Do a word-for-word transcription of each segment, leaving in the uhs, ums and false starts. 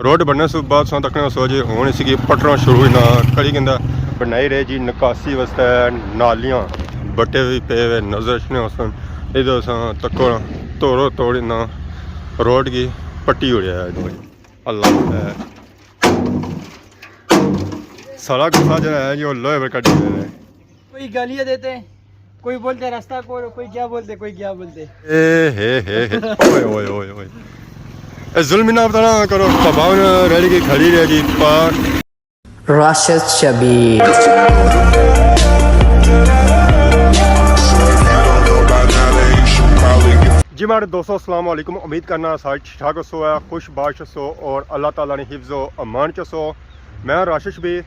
روڈ بننے سے بعد ساں تکنے سو جی ہن اس کی پٹنا شروع ہوئی نہ کری گندا۔ بنائی رہے جی نکاسی واسطے نالیاں، بٹے بھی پے ہوئے نظر اچھنے ہوسن۔ ادھر ساں تکو توڑو توڑی نہ روڈ کی پٹی ہو رہا ہے۔ اللہ ہے۔ سارا غصہ جڑا ہے جی وہ لوہے پر کڈی ہوئے ہے۔ کوئی گالیاں دیتے، کوئی بولتے رستہ کو، کوئی کیا بولتے، کوئی کیا بولتے۔ اے ہے ہے ہے۔ اوئے اوئے اوئے اوئے۔ اے ظلم نہ پتہ نہ کرو، بابا نے ریڑی کی کھڑی رہ جی پار۔ راشد شبیر۔ جی ماڑے دوستو، السلام علیکم۔ امید کرنا سارے ٹھیک ٹھاک ہسو ہے، خوش باش ہسو اور اللہ تعالیٰ نے حفظ و امان چ ہسو۔ میں راشد شبیر،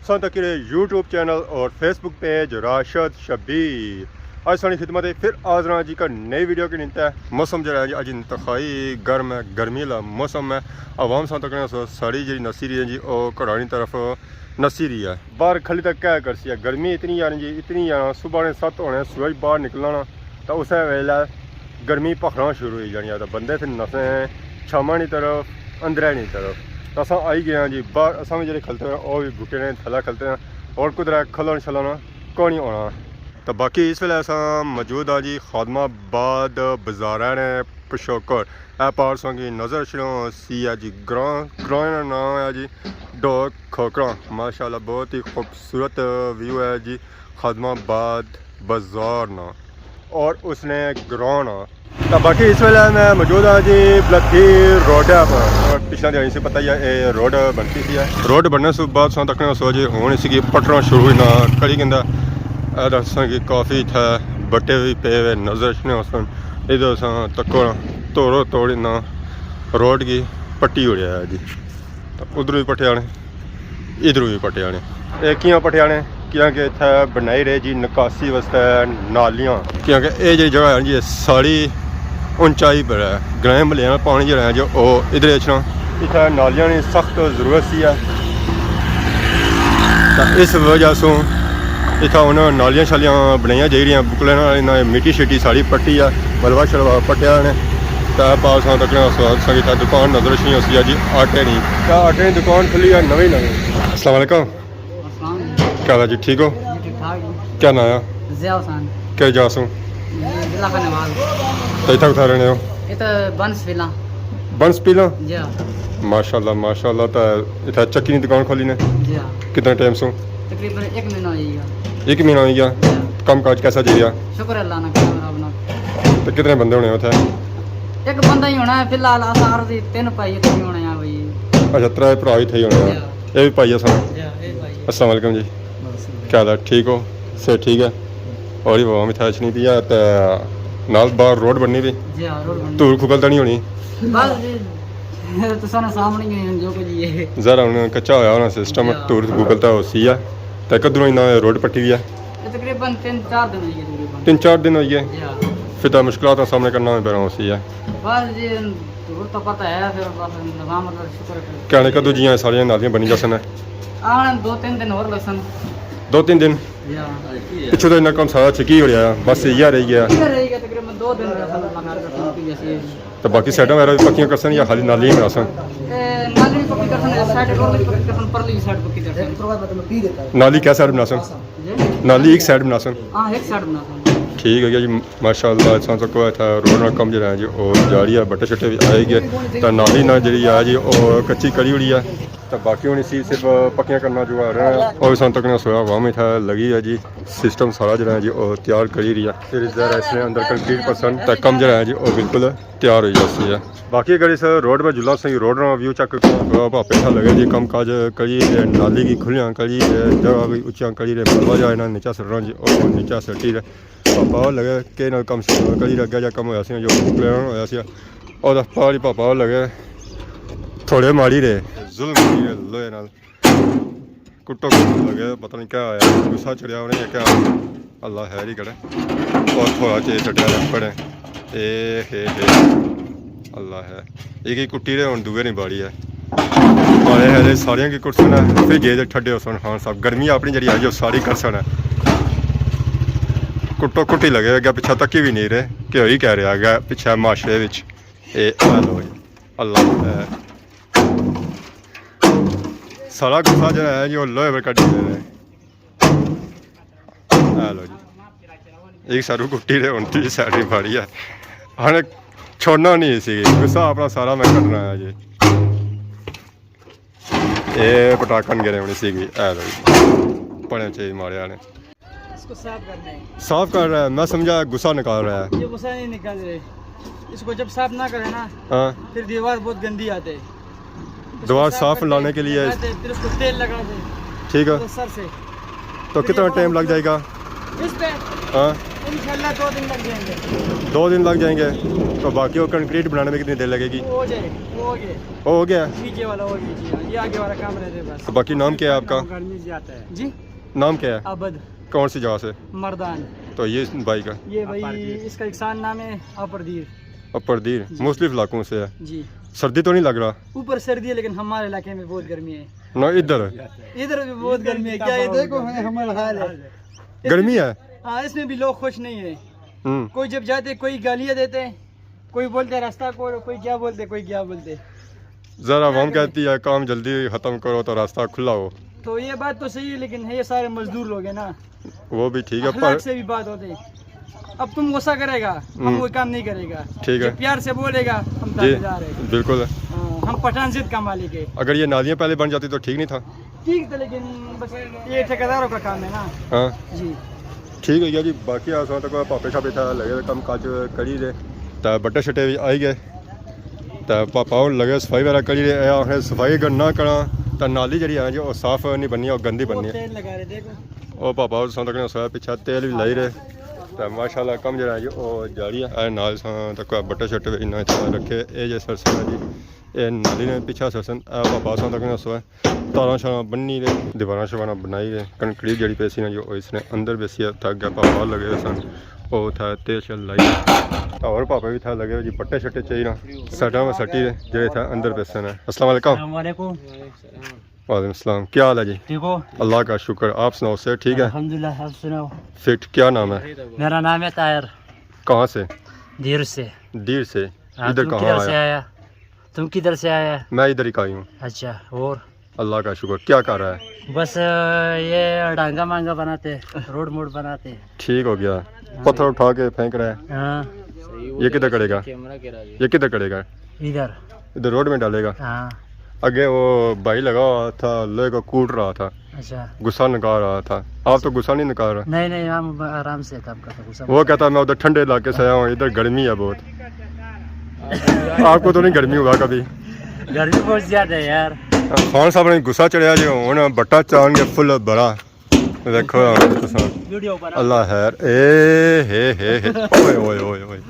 سن تک یوٹیوب چینل اور فیس بک پیج راشد شبیر۔ اج سانی خدمت ہے پھر حاضر ہاں جی کا نئی ویڈیو کے نیتے۔ موسم جڑا ہے جی اج انتہائی گرم ہے، گرمی والا موسم ہے۔ عوام سن تک ساری جڑی نسی رہی ہے جی او گھراں نی طرف نسی رہی ہے۔ باہر کھلی تک کیا کرسی ہے، گرمی اتنی آنی جی، اتنی آنا۔ صبح نے ست ہونے، سورج باہر نکلنا نا، تو اسے ویلے گرمی پکھنا شروع ہوئی جانی ہے۔ تو بندے تھے نسے ہیں چھاواں نی طرف، اندرے نی طرف۔ تو اساں آئی گئے ہیں جی باہر، اساں بھی جڑے کھلتے ہیں، وہ بھی بوٹے نے تھلا کھلتے ہیں، اور کدھر کھلن شلن کونی ہونا۔ تو باقی اس ویلے اساں موجود ہاں جی خادم آباد بازار نے پشوکر۔ اے پار ساں کی نظر اچھنا سی ہے جی گراں، گراں نا نام ہے جی ڈوک کھوکھراں۔ ماشاءاللہ بہت ہی خوبصورت ویو ہے جی خادم آباد بازار نا اور اس نے گراں نا۔ تو باقی اس ویلے میں موجود ہاں جی بلکھی روڈ پر۔ پچھلا دن سے پتہ ہی ہے اے روڈ بنتی سی ہے۔ روڈ بننے سے بعد ساں تکنے سو جی ہن اس کی پٹنا شروع ہوئی نہ کری گندا۔ اے دساں کہ کافی اتھے بٹے بھی پے ہوئے نظر اچھنے ہوسن۔ ادھر ساں تکو توڑو توڑی نہ روڈ کی پٹی ہو رہا ہے جی۔ تے ادھروں وی پٹے آنے، ادھروں وی پٹے آنے۔ اے کیاں پٹے آنے؟ کیونکہ اتھے بنائی رہے جی نکاسی واسطے نالیاں۔ کیونکہ اے جڑی جگہ ہے جی، اے ساری اونچائی پر ہے۔ گرائیں ملے نا پانی جڑا ہے جو او ادھر اچھنا۔ اتھے نالیاں نی سخت ضرورت سی ہے۔ تے اس وجہ سوں اتھا ہن نالیاں شالیاں بنائیاں جائی رہیاں، بکلے نال انہاں مٹی شٹی ساری پٹی آ، ملبہ شلبہ پٹیا نے۔ تے پاس ہاں تکنے سو سنگی تھا دکان نظر اچھنی ہوسی آ جی آٹے نی۔ تے آٹے نی دکان کھلی آ نویں نویں۔ السلام علیکم۔ السلام علیکم۔ کیا حال ہے جی، ٹھیک ہو؟ جی ٹھیک ٹھاک جی۔ کیا نام ہے؟ ضیاء حسین۔ کیا جا سوں؟ ضلع خانیوال۔ تے اتھا کتھا رہنے ہو؟ اتھا بنس پیلاں۔ بنس پیلاں؟ جی ہاں۔ ماشاءاللہ، ماشاءاللہ۔ تے اتھا چکی نی دکان کھولی نے؟ جی ہاں۔ کتنا ٹائم سوں؟ تقریباً ایک مہینہ ہوئی گیا۔ ایک مہینہ ہوئی گیا؟ جی ہاں۔ کم کاج کیسا جی گیا؟ شکر اللہ نا، کرم رب نا۔ تے کتنے بندے ہونے اتھے؟ ایک بندہ ہی ہونا ہے فی الحال، اساں عرض ہی تین پائی اتنے ہونے ہیں بھائی۔ اچھا، ترے بھرا ہی تھے ہونے ہیں۔ جی ہاں۔ اے بھی پائی ہے سارا۔ جی ہاں، اے بھائی۔ السلام علیکم جی۔ وعلیکم السلام۔ کیا حال ہے؟ ٹھیک ہو؟ صحت ٹھیک ہے؟ اور یہ عوام اتھا اچھنی پئی ہے تے نال باہر روڈ بننی پئی؟ جی ہاں، روڈ بننی۔ دھوڑ کھکل تاں نہیں ہونی؟ بس جی، تساں نے سامنے ہی ہے جو کچھ یہ ہے۔ ذرا ہن کچا ہویا ہونا سسٹم، جی ہاں۔ دھوڑ کھکل تاں ہوسی ہے۔ تے کدھروں انہاں روڈ پٹی ہوئی ہے؟ یہ تقریباً تین چار دن ہوئی گئے تقریباً۔ تین چار دن ہوئی گئے؟ جی ہاں۔ پھر تاں مشکلات دا سامنا کرنا پینا ہوسی ہے۔ بس جی، دھوڑ تاں پتہ ہے، پھر بس نظام اللہ شکر ہے۔ کہنے کدوں جیاں ساریاں نالیاں بنی جاسن؟ آن دو تین دن اور لگسن۔ دو تین دن؟ جی ہاں۔ پچھوں تو انہاں کم سارا چکی ہو رہیا ہے، بس ایہا رہی گیا۔ ایہا رہی گیا، تقریباً دو دن رہسن، اللہ خیر کرسن، پکی جاسی۔ تے باقی سائیڈاں وغیرہ بھی پکیاں کرسن یا خالی نالی ہی بناسن؟ اے، نالی بھی پکی کرسن، اے سائیڈ روڈ بھی پکی کرسن، پرلی سائیڈ پکی کرسن۔ نالی کیا سائیڈ بناسن؟ جی؟ نالی ایک سائیڈ بناسن؟ ہاں، ایک سائیڈ بناسن۔ ٹھیک ہے جی، ماشاءاللہ، اساں تکو اتھا روڈ نا کم جیہڑا ہے جی، او جاری ہے، بٹے شٹے بھی آئی گئے۔ تے نالی نا جیہڑی ہے جی، او کچی کری ہوئی ہے۔ تے باقی ہن اسی صرف پکیاں کرنا جو ہے، او اساں تکنے سویا عوام اتھا لگی ہے جی۔ سسٹم سارا جیہڑا ہے جی، او تیار کری رہی ہے۔ پھر ذرا اس نے اندر کنکریٹ پسن تے کم جیہڑا ہے جی، او بالکل تیار ہوئی جاسی ہے۔ باقی اگر اس روڈ پر جلا سہی روڈ نا ویو چیک کرو، پاپے اتھا لگے جی کم کاج کری رہے، نالی کی کھلیاں کری رہے، جگہ کی اچیاں کری رہے، ملبہ جا انہاں نیچا سٹنا جی، او نیچا سٹی رہے۔ پاپا لگے کہ نال کم شروع کری رہے، اگے جا کم ہویا سی جو پلان ہویا سی، او دا پاڑی پاپا لگے تھوڑے ماری رہے، ظلم کری رہے لوہے نال۔ کٹو کٹو لگے، پتہ نہیں کیا ہویا، غصہ چڑھیا انہیں یا کیا۔ اللہ خیر ہی کرے۔ اور تھوڑا چیز سٹیا رکھ پڑے۔ اے ہے ہے۔ اللہ ہے۔ ایک ہی کٹی رہے، ہن دوئے نہیں باڑی ہے۔ مارے ہے ساریاں کی کٹسن ہے، پھر جے دے ٹھڈے ہوسن خان صاحب۔ گرمی اپنی جڑی آئی، او ساری کرسن ہے۔ کٹو کٹی لگے، اگے پچھا تکی بھی نہیں رہے کہ ہوئی کہہ رہے اگے پچھا معاشرے وچ۔ اے آ لو جی۔ اللہ ہے۔ سارا غصہ جڑا ہے جی، وہ لوہے پر کڈی دے رہے۔ اے لو جی، ایک سارو کٹی رہے، ہن تیس ساری پھاڑی ہے۔ ہن چھوڑنا نہیں سی، غصہ اپنا سارا میں کڈنا ہے جی۔ اے پٹاکن گرے ہونی سی گئی، اے لو جی، پڑے چیز مارے آنے۔ اس کو صاف کرنا ہے۔ صاف کر رہا ہے، میں سمجھا غصہ نکال رہا ہے۔ یہ غصہ نہیں نکال رہے، اس کو جب صاف نہ کرے نا، ہاں۔ پھر دیوار بہت گندی آتے۔ اس کو دیوار صاف صاف کرتے لانے کے لیے۔ لگاتے، پھر اس کو تیل لگاتے۔ ٹھیک ہے۔ پورے سر سے۔ تو پھر کتنا یہ ٹائم لگ جائے گا؟ اس پہ ہاں۔ انشاءاللہ دو دن لگ جائیں گے۔ دو دن لگ جائیں گے۔ تو باقی وہ کنکریٹ بنانے میں کتنی دیر لگے گی؟ وہ ہو جائے، وہ ہو گیا۔ وہ ہو گیا؟ نیچے والا ہو گیا جی، ہاں، یہ آگے والا کام رہ جائے بس۔ باقی نام کیا ہے آپ کا؟ گرمی زیادہ ہے۔ جی؟ نام کیا ہے؟ عبد۔ کون سی جگہ سے؟ مردان۔ تو یہ بھائی کا؟ یہ بھائی، اس کا احسان نام ہے، اپردیر۔ اپردیر، جی۔ مختلف علاقوں سے ہے۔ جی۔ سردی تو نہیں لگ رہا؟ اوپر سردی ہے لیکن ہمارے علاقے میں بہت گرمی ہے۔ نہ، ادھر۔ ادھر بھی بہت گرمی ہے، کیا یہ دیکھو ہمارا حال ہے۔ گرمی ہے؟ ہاں، اس میں بھی لوگ خوش نہیں ہے۔ ہوں۔ کوئی جب جاتے کوئی گالیاں دیتے، کوئی بولتے راستہ کھولو، کوئی کیا بولتے، کوئی کیا بولتے۔ ذرا عوام کہتی ہے کام جلدی ختم کرو تو راستہ کھلا ہو۔ تو یہ بات تو صحیح ہے، لیکن یہ سارے مزدور لوگ ہیں نا۔ وہ بھی ٹھیک ہے، اخلاق پر سے بھی بات ہوتے۔ اب تم غصہ کرے گا، ہم ہوں۔ وہ کام نہیں کرے گا۔ ٹھیک ہے۔ جو پیار سے بولے گا، ہم جی، تابعدار ہیں۔ بالکل۔ ہاں، ہم پٹھان ضد کا مالک ہے۔ اگر یہ نالیاں پہلے بن جاتی تو ٹھیک نہیں تھا؟ ٹھیک تھا، لیکن بس یہ ٹھیکیداروں کا کام ہے نا۔ ہاں۔ جی۔ ٹھیک ہوئی گیا جی، باقی اساں تک پاپے شاپے تھا لگے ہوئے کم کاج کری دے، تے بٹے شٹے بھی آئی گئے، تے پاپا ہن لگے صفائی وغیرہ کری دے۔ اے آخنے صفائی اگر نہ کراں تے نالی جڑی ہے جی، او صاف نہیں بننی، او گندی بننی ہے۔ تیل لگا رہے، دیکھو۔ او پاپا ہن اساں تک نے سویا پچھا تیل بھی لائی رہے، تے ماشاءاللہ کم جڑا ہے جی، او جاری ہے۔ اے نال اساں تک بٹے شٹے بھی انہاں اچھا رکھے، اے جے سرسن ہے جی، اے نالی نے پچھا سرسن، اے پاپا اساں تک نے سویا۔ تاراں شاراں بنی رہے، دیواراں شواراں بنائی رہے، کنکریٹ جڑی پیسی نا جو اس نے اندر بیسی ہے، تھا گیا پاپا لگے ہوئے سن، او تھا تیل شیل لائی۔ تے ہور پاپے بھی تھا لگے ہوئے جی، بٹے شٹے چاہیے نا، سائیڈاں میں سٹی رہے، جڑے تھا اندر بیسن ہے۔ السلام علیکم۔ السلام علیکم۔ وعلیکم السلام، کیا حال ہے جی؟ ٹھیک ہو؟ اللہ کا شکر، آپ سناؤ، صحت ٹھیک ہے؟ الحمدللہ، آپ سناؤ۔ فٹ، کیا نام ہے؟ میرا نام ہے طاہر۔ کہاں سے؟ دیر سے۔ دیر سے۔ ہاں، ادھر تم کہاں کدھر سے آیا؟ آیا؟ تم کدھر سے آیا؟ میں ادھر ہی کا ہی ہوں۔ اچھا، اور؟ اللہ کا شکر، کیا کر رہا ہے؟ بس، آ، یہ ڈانگا مانگا بناتے، روڈ موڈ بناتے۔ ٹھیک ہو گیا، ہاں۔ پتھر اٹھا کے پھینک رہا ہے۔ ہاں۔ یہ کدھر کڑے گا؟ یہ کدھر کڑے گا؟ ادھر۔ ادھر روڈ میں ڈالے گا؟ ہاں۔ اگے وہ بھائی لگا ہوا تھا، لوہے کو کوٹ رہا تھا۔ اچھا۔ غصہ نکال رہا تھا۔ آپ تو غصہ نہیں نکال رہا۔ نہیں، نہیں، ہم آرام سے کام کرتے ہیں، غصہ وہ کہتا، "میں ادھر ٹھنڈے علاقے سے آیا ہوں، ادھر گرمی ہے بہت۔" آپ کو تو نہیں گرمی ہوا کبھی؟ گرمی بہت زیادہ ہے یار۔ خان صاحب نے غصہ چڑھیا جو ہن بٹا چان کے فل بڑا۔ دیکھو ہن تساں۔ ویڈیو پر۔ اللہ خیر۔ اے ہے ہے ہے۔ اوئے، اوئے، اوئے، اوئے۔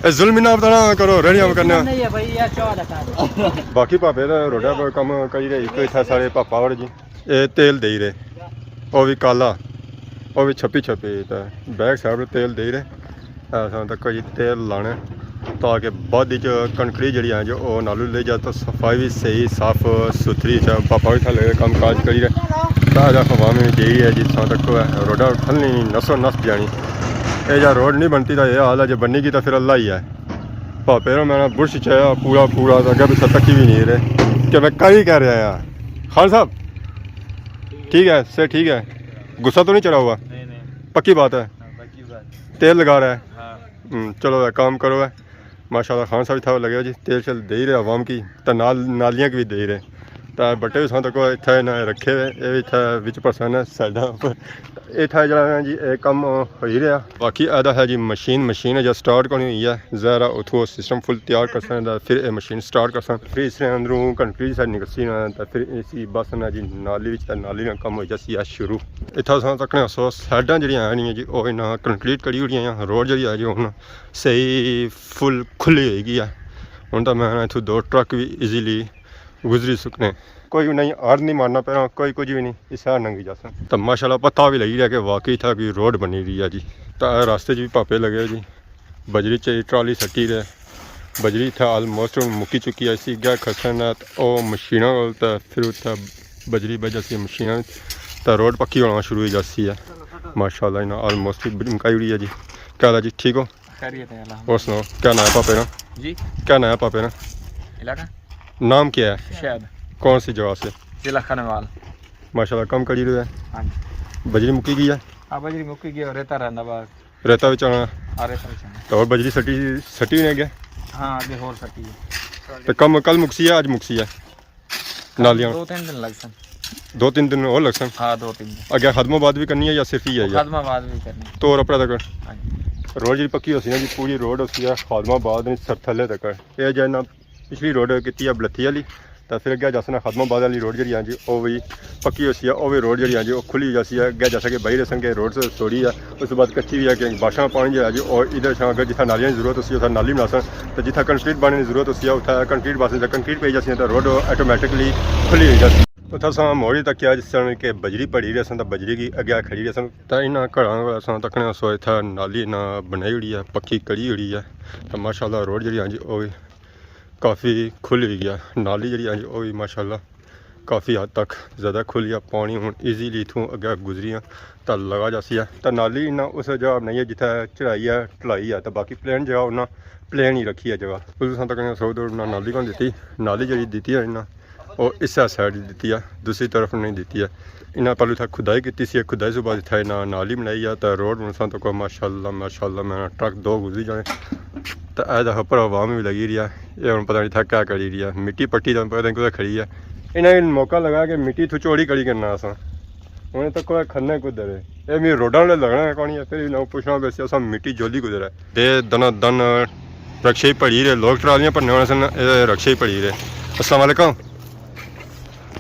اے ظلم نہ بتانا کرو، رہڑیاں کرنے۔ نہیں ہے بھائی، یہ چوڑا تھا۔ باقی پاپے دا روڈا پر کم کری رہے، ایک اتھا سارے پاپا اور جی۔ اے تیل دئی رہے۔ او وی کالا۔ او وی چھپی چھپی تے بیک سائیڈ پر تیل دئی رہے۔ اساں تک جی تیل لانے تاکہ بعد وچ کنکریٹ جڑی ہے جو او نالو لے جا تو صفائی بھی صحیح، صاف ستھری تے پاپا بھی تھا لگے کام کاج کری رہے۔ تازہ ہوا میں جئی ہے جی، تھاں تک روڈا کھلنی نسو نس جانی۔ اے جا روڈ نہیں بنتی تا اے حال ہے، جے بنی گی تا پھر اللہ ہی ہے۔ پاپے رو میں نے برش چایا پورا پورا، تے اگے پچھے تکی بھی نہیں رہے کہ میں کئی کہہ رہا ہاں۔ خان صاحب، ٹھیک ہے، سے ٹھیک ہے، غصہ تو نہیں چڑھا ہوا؟ نہیں، نہیں۔ پکی بات ہے؟ ہاں، پکی بات۔ تیل لگا رہا ہے؟ ہاں۔ ہم، چلو، اے کام کرو، اے۔ ماشاءاللہ، خان صاحب اتھا لگے ہو جی، تیل شیل دے ہی رہے عوام کی، تے نال نالیاں کی بھی دے ہی رہے۔ تے بٹے بھی ساں تک اتھا انہاں رکھے ہوئے، اے بھی اتھا وچ پرسن ہے سائیڈاں پر۔ اتھا جڑا ہے جی، اے کم ہوئی رہا۔ باقی ادا ہے جی مشین، مشین ہے جا سٹارٹ کونی ہوئی ہے، ظاہر ہے اتھوں سسٹم فل تیار کرسن تے پھر اے مشین سٹارٹ کرسن، پھر اس نے اندروں کنکریٹ سائیڈ نکلسی نا تے پھر اسی بس نا جی نالی وچ، تے نالی نا کم ہوئی جاسی ہے شروع۔ اتھا ساں تکنے سو سائیڈاں جڑیاں ہیں جی، او انہاں کنکریٹ کری اوڑیاں ہیں، روڈ جڑی ہے جی ہن صحیح فل کھلی ہوئی گئی ہے۔ ہن تاں میں اتھوں دو ٹرک وی ایزیلی گزری سکنے۔ کوئی انہاں ہارن نہیں مارنا پینا، کوئی کچھ وی نہیں، اس طرح لنگھی جاساں۔ تاں ماشاءاللہ پتہ وی لگی رہیا کہ واقعی اتھا کوئی روڈ بنی رہی ہے جی۔ تاں اے راستے چ وی پاپے لگے جی، بجری چ ٹرالی سٹی رہے، بجری اتھا آلموسٹ ہن مکی چکی ہے، اسی گیا کھسن ہے تے او مشیناں کول تے پھر اتھا بجری بج جاسی ہے مشیناں وچ، تے روڈ پکی ہونا شروع ہوئی جاسی ہے۔ ماشاءاللہ انہاں آلموسٹ مکائی ہوئی ہے جی۔ کیا حال ہے جی، ٹھیک ہو؟ خیریت ہے، الحمدللہ۔ اور سناؤ، کیا نام ہے پاپے نا؟ جی؟ کیا نام ہے پاپے نا؟ علاقہ؟ نام کیا ہے؟ شاہد۔ کون سی جگہ سے؟ ضلع خانوال۔ ماشاءاللہ، کم کری رہے ہو؟ ہاں جی۔ بجری مکی گئی ہے؟ ہاں، بجری مکی گئی اور ریتا رہندا بس۔ ریتا وچ آنا۔ آ ریتا وچ آنا۔ تو اور بجری سٹی، سٹی نے گیا؟ ہاں، اگے ہور سٹی ہے۔ تو کم کل مکسی ہے، اج مکسی ہے؟ نالیاں؟ دو تین دن لگ سن۔ دو تین دن اور لگ سن؟ ہاں، دو تین دن۔ اگے خادم آباد بھی کرنی ہے یا صرف ہی ہے؟ خادم آباد بھی کرنی ہے۔ تو اور اپنا تک؟ ہاں جی۔ روڈ جی پکی ہوسی نا جی، پوری روڈ ہوسی ہے خادم آباد نے سر تھلے تک۔ یہ جو ہے نا، پچھلی روڈ کیتی ہے بلتھی والی، تے پھر اگے جاساں نا خادم آباد والی روڈ جیڑی ہے جی، او وی پکی ہوسی ہے، او وی روڈ جیڑی ہے جی، او کھلی ہوئی جاسی ہے۔ اگے جیسا کہ بھائی رسن کے روڈ سے سوڑی ہے، اس بعد کچھی بھی ہے کہ بارشاں پانی جیڑا جی، او ادھر شاں اگر جتھا نالیاں دی ضرورت ہوسی، اتھا نالی بناسن، تے جتھا کنکریٹ بننے دی ضرورت ہوسی، اتھا کنکریٹ باسن، تے کنکریٹ پئی جاسی، تے روڈ آٹومیٹکلی کھلی ہوئی جاسی۔ اتھا ساں موڑی تک کیا جس طرح کہ بجری پڑی رہی سن، تے بجری کی اگے کھڑی رہی سن، تے انہاں گھراں کول اساں تکنے سو اتھا نالی نہ بنائی ہوئی ہے، پکی کری ہوئی ہے، تے ماشاءاللہ روڈ جیڑی ہے جی، او وی کافی کھل ہوئی گیا۔ نالی جیڑی ہے او وی ماشاءاللہ کافی حد تک زیادہ کھل گیا۔ پانی ہن ایزیلی اتھوں اگے گزری آں تاں لگا جاسی ہے۔ تاں نالی انہاں اس جگہ بنائی ہے جتھے چڑھائی ہے، ڈھلائی ہے، تاں باقی پلین جگہ انہاں پلین ہی رکھی ہے جگہ۔ اس تساں تک سو دور نہ نالی کون دتی، نالی جیڑی دتی ہے انہاں او اس سائیڈ دتی ہے، دوسری طرف نہیں دتی ہے۔ انہاں پہلو اتھا کھدائی کیتی سی، کھدائی سے بعد اتھا انہاں نالی بنائی ہے، تے روڈ ہن اساں تک ماشاءاللہ، ماشاءاللہ، میں ٹرک دو گزری جانے۔ تے اے تے اپر عوام وی لگی رہی ہے، اے ہن پتہ نہیں اتھا کیا کری رہی ہے، مٹی پٹی تے پتہ نہیں کتھے کھڑی ہے۔ انہاں موقع لگا کہ مٹی اتھوں چوڑی کری کرنا اساں۔ ہن تک کوئی کھنے کدھر ہے؟ اے میرے روڈاں والے لگنا ہے کونی ہے، پھر انہاں پوچھنا پیا سی اساں مٹی جولی کدھر ہے؟ دے دنا دن رکشے ہی پڑی رہے، لوگ ٹرالیاں بھرنے ہونے سن، اے رکشے ہی پڑی رہے۔ السلام علیکم۔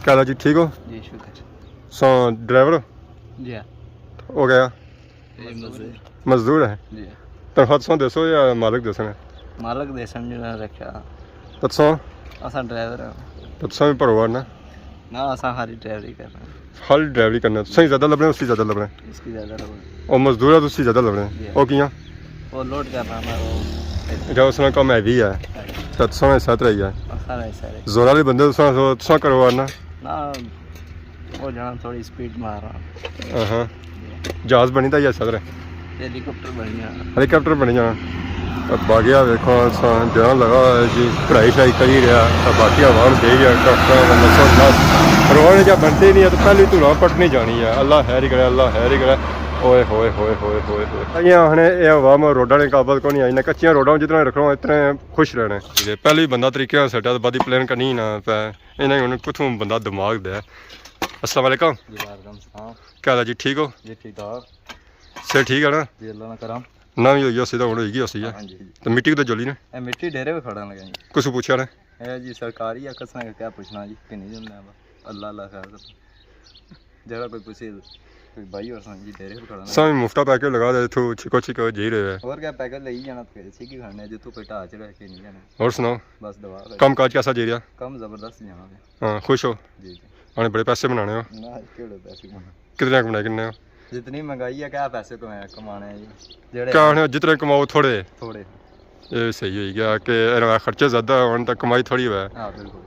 کیا حال ہے جی، ٹھیک ہو؟ جی، شکر۔ سو ڈرائیور ہو؟ جی ہاں۔ ہو گیا؟ جی، مزدور۔ مزدور ہے؟ جی۔ تنخواہ تساں دیسو یا مالک دیسن؟ مالک دیسن جنہاں رکھیا۔ تساں؟ اساں ڈرائیور ہاں۔ تساں بھی پروار نا؟ نہ، اساں خالی ڈرائیوری کرنا۔ خالی ڈرائیوری کرنا۔ تساں زیادہ لبنے، اس کی زیادہ لبنے؟ اس کی زیادہ لبنے۔ او مزدور ہے، اس کی زیادہ لبنے۔ جی۔ او کیاں؟ وہ لوڈ کرنا نا، وہ۔ اچھا، اس نا کم ہے بھی ہے۔ ہاں۔ تے تساں نے ساتھ رہی ہے۔ اساں نے ساتھ رہی۔ زور والے بندے تساں، تساں کرو نا۔ نہ، وہ جانا تھوڑی سپیڈ مار رہا۔ ہاں۔ جہاز بنی دا یا سر؟ ہیلی کاپٹر بنی جانا۔ ہیلی کاپٹر بنی جانا۔ تے باقی آ ویکھو، اساں دھیان لگا ہوا ہے جی، پڑھائی شڑھائی کری رہیا، تے باقی عوام دے گیا ڈاکٹراں دا نسو نس۔ روڈ جا بنتے نہیں ہے تو پہلی دھوڑاں پٹنی جانی ہے۔ اللہ خیر ہی کرے، اللہ خیر ہی کرے۔ اوئے ہوئے ہوئے ہوئے ہوئے ہوئے۔ یہ آخنے اے عوام روڈاں نے قابل کو نہیں آئی، نہ کچیاں روڈاں جتنا رکھنا اتنے خوش رہنے۔ پہلے ہی بندہ طریقے نال سیٹ ہے، بعد ہی پلان کرنی نہ پے۔ انہاں ہن کتھوں بندہ دماغ دے۔ السلام علیکم۔ جی وعلیکم السلام۔ کیا حال ہے جی، ٹھیک ہو؟ جی ٹھیک ٹھاک۔ صحت ٹھیک ہے نا؟ جی اللہ نا کرم۔ نہ بھی ہوئی ہوسی تاں ہن ہوئی گئی ہوسی ہے۔ ہاں جی، جی۔ تے مٹی کدھر جولی نے؟ اے مٹی ڈیرے پہ کھڑا لگا جی۔ کسوں پوچھیا نے؟ اے جی سرکاری ہے، کساں کیا پوچھنا جی، کہ نہیں جاننا بس۔ اللہ اللہ خیر کرے۔ جیڑا کوئی پوچھے، کوئی بھائی اور سان جی ڈیرے پہ کھڑا نا۔ ساں مفتا پیکٹ لگا دے، اتھوں چھکو چھکو جی رہے۔ اور کیا پیکٹ لئی جانا، پھر چھکی کھڑنے، جتھوں کوئی ٹھا چڑھا کے نہیں جانا۔ اور سناؤ؟ بس دعا کرو۔ کم کاج کیسا جی رہیا؟ کم زبردست جانا پیا۔ ہاں، خوش ہو؟ جی، جی۔ آنے بڑے پیسے بنانے ہو؟ نہ، کیڑے پیسے بنانے؟ کتنے بنائے کنے ہو؟ جتنی مہنگائی ہے، کیا پیسے کمانے، کمانے ہیں جی؟ جیڑے کیا آخنے، جتنے کماؤ تھوڑے۔ تھوڑے۔ یہ صحیح ہوئی گیا کہ انہاں خرچے زیادہ ہون تاں کمائی تھوڑی ہوئے۔ ہاں، بالکل۔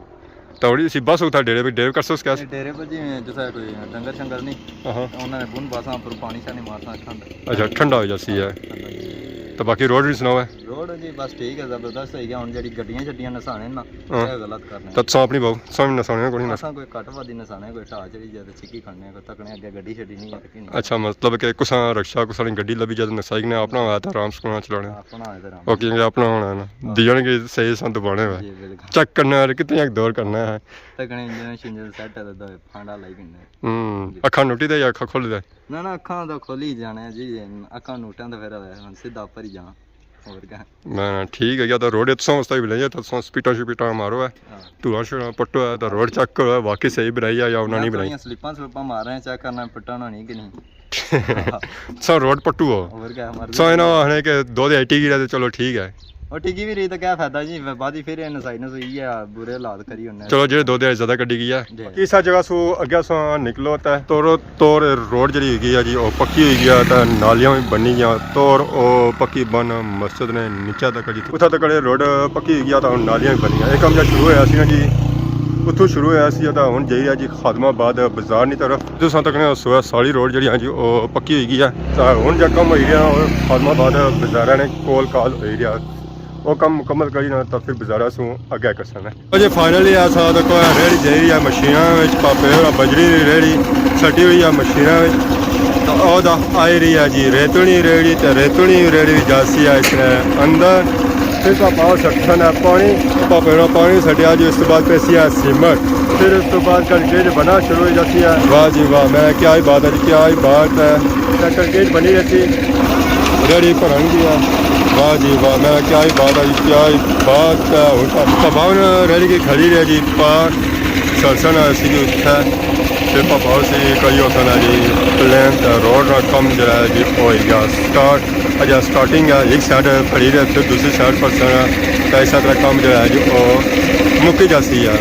تاں ہن اسی بس اتھا ڈیرے پہ، ڈیرے کرسو اس کیس؟ ڈیرے پر جی، جیسا کوئی ڈنگر شنگر نہیں۔ ہاں۔ انہاں نے بن باساں پر پانی شانی مارساں، ٹھنڈ۔ اچھا، ٹھنڈا ہو جاسی ہے۔ ٹھنڈا ہو جاسی۔ تو باقی روڈ بھی سناؤ ہے؟ روڈ جی بس ٹھیک ہے، زبردست ہوئی گیا۔ ہن جیڑی گڈیاں شڈیاں نسانے نا، ہاں۔ اے غلط کرنے۔ تے تساں اپنی بہو، تساں بھی نسانے کوئی نہ؟ اساں کوئی گھٹ ودھ ہی نسانے، کوئی ٹھا چڑھی جائے تے چھکی کھڑنے، کوئی تکنے اگے گڈی شڈی نہیں ہے تے کی نہیں۔ اچھا، مطلب کہ کساں رکشہ، کساں نی گڈی لبھی جائے تے نسائی کنے، اپنا ہویا تے آرام سکون نال چلانے۔ اپنا ہویا تے آرام۔ اوکے، اپنا ہونا ہے نا۔ ہاں۔ دیاں نے کہ صحیح سان دبانے ہوئے۔ جی، بالکل۔ چیک کرنا ہے، کتنے ایک دور کرنا ہے۔ تکنے انجن شنجن سیٹ ہے تے پھانڈا لائی کنے۔ ہوں، جی۔ اکھاں نوٹی دے یا اکھاں کھولی دے؟ نہ، نہ، اکھاں تاں کھولی جانے جی، اکھاں نوٹاں تے پھر سیدھا اپر ہی جانا۔ اور کیا؟ نہ، نہ، ٹھیک ہے، یا تاں روڈ اتھوں اس طرح بنائی ہے، تاں سپیٹاں شپیٹاں مارو ہے، ہاں۔ دھوڑاں شوڑاں پٹو ہے، تاں روڈ چیک کرو ہے، واقعی صحیح بنائی ہے یا انہاں نہیں بنائی۔ تھوڑیاں سلپاں سلپاں مار رہے ہیں، چیک کرنا پٹا ہونا نہیں کہ نہیں۔ سا روڈ پٹو ہو۔ اور کیا، مرضی سا انہاں آخنے کہ دو دے آئی ٹی کی رہے تے چلو ٹھیک ہے۔ اور ٹکی بھی رہی تو کیا فائدہ جی، بعد ہی پھر یہ نسائی نسوئی ہے، برے حالات کری ہونے۔ چلو، جیڑے دو دے زیادہ کڈی گئی ہے۔ جی۔ باقی اسا جگہ سو اگے سو نکلو تے تورو تور روڈ جیڑی ہوئی گئی ہے جی، او پکی ہوئی گیا تے نالیاں بھی بنی گیاں۔ تور او پکی بن مسجد نے نیچے تک جی، اتھا تک روڈ پکی ہوئی گیا تے ہن نالیاں بھی بنی گیاں۔ ایک ہم جا شروع ہویا سی نا جی، اتھوں شروع ہویا سی تے ہن جائی رہیا جی خادم آباد بازار نی طرف۔ تساں تکنے سو سالی روڈ جیڑی ہے جی، او پکی ہوئی گئی ہے۔ تے ہن جا کم ہوئی رہیا، او خادم آباد بازاراں نے کول کال ہوئی رہیا۔ او کم مکمل کری نا، تاں فر بازاراں سوں اگے کرساں۔ او جی، فائنلی اساں تک ریڑھی جائی رہی ہے مشیناں وچ، پاپے ہوراں بجری نی ریڑھی سٹی ہوئی ہے مشیناں وچ۔ تاں او دا آئی رہی ہے جی ریتنی ریڑھی، تے ریتنی ریڑھی جاسی ہے اس نے اندر۔ پھر پاپا ہور سٹسن ہے پانی، پاپے ہوراں پانی سٹیا جی، اس تو بعد پیسی ہے سیمنٹ۔ پھر اس تو بعد کنکریٹ بننا شروع ہو جاسی ہے۔ واہ جی واہ، میں کیا ہی بات ہے جی، کیا ہی بات ہے۔ تے کنکریٹ بنی رہسی، ریڑھی بھرن دی ہے۔ واہ جی واہ، میں کیا ہی بات ہے جی، کیا ہی بات ہے۔ ہن پاپا ہن ریڑھی کی کھڑی رہے جی، پار سلسن ہے سی اتھے۔ تے پاپا اسی کوئی ہوتا نا جی، پلین تے روڈ نا کم جڑا ہے جی، او ہوئی گیا سٹارٹ۔ اجے سٹارٹنگ ہے، ایک سائیڈ کھڑی رہے، پھر دوسری سائیڈ پرسن ہے۔ تے اس طرح کم جڑا ہے جی، او مکی جاسی ہے۔